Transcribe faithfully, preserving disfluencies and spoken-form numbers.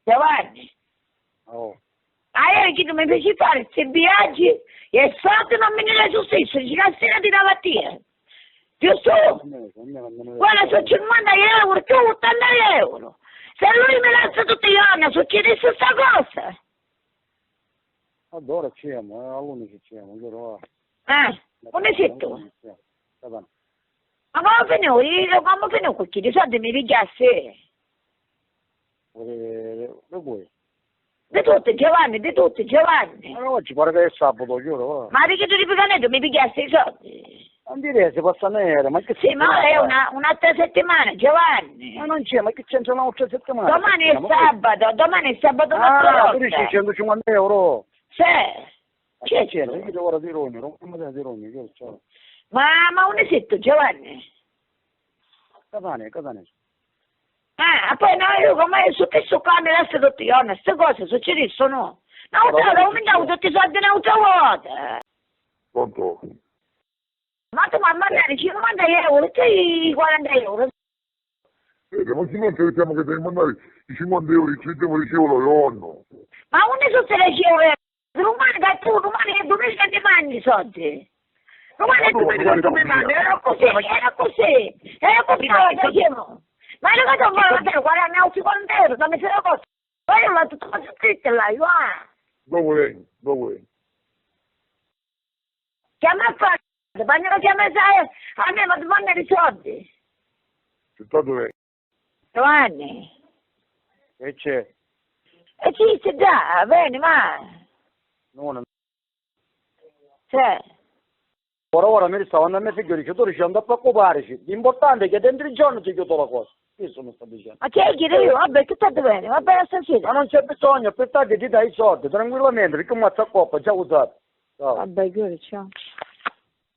Giovanni. Oh. Ieri chi tu mi fici fari sti viaggi e soldi non mi ne dai su stesso, dici cassina ti dava a te. Giusto? Guarda, su cinquanta euro, più ottanta euro. Se lui mi lascia tutti i giorni, succede stessa cosa. Allora ci siamo, eh, all'undici ci siamo, allora va. Eh, come sei tu? Ma come finiu? Io come finiu con chi? Di soldi mi pigliassi? Di cui? Di tutti, Giovanni, di tutti, Giovanni. Ma oggi pare che è sabato, giuro, va. Ma perché tu di Picanetto mi pigliassi i soldi? Non dire, si passa nera, ma che... Sì, ma è una, un'altra settimana, Giovanni. Ma non c'è, ma che c'entra un'altra settimana? Domani è sabato, domani è sabato. Ah, tu dici centocinquanta euro? Sì. Che c'entra? Io devo ora di Rogno, non mi dai di Rogno, io so. Ma, ma unde sei tu, Giovanni? Catania, Catania. Ah, poi no, io come su che su qua mi lascio tutti i giorni, ste cose succediscono. Un'altra volta, come andavo tutti i soldi un'altra volta? Pronto? Ma tu mi mandavi cinquanta euro, e i quaranta euro. Eh, ma se non sappiamo che devi mandare i cinquanta euro, i trenta euro, dicevo, no, no. Ma unde sono questi dieci euro? Domani che tu, domani che tu mi mangi i soldi. Domani che tu mi mangi, era così, era così, era così, lo dicevo. Ma io vado a guardare, guarda, mi ho cinquanta euro, dammi se la cosa. Poi io vado tutto scritto là, io, ah. Dopo vengo, dopo vengo. Chiama a fare, quando lo chiama, sai, a me mi domanda i soldi. Giovanni. E c'è? E ci dice già, veni, ma... No, non... C'è. Ora, ora mi stava andando a me figlio, dice, tu dici, non ti preoccupare, l'importante è che dentro il giorno ti chiudo la cosa. Io sono sto dicendo. Ma chi è che io? Vabbè, che tanto bene, va bene stasera. Ma non c'è bisogno, più tardi ti dai i soldi, tranquillamente, perché un mazzo a coppa, già usato. Ciao. Vabbè, ciao.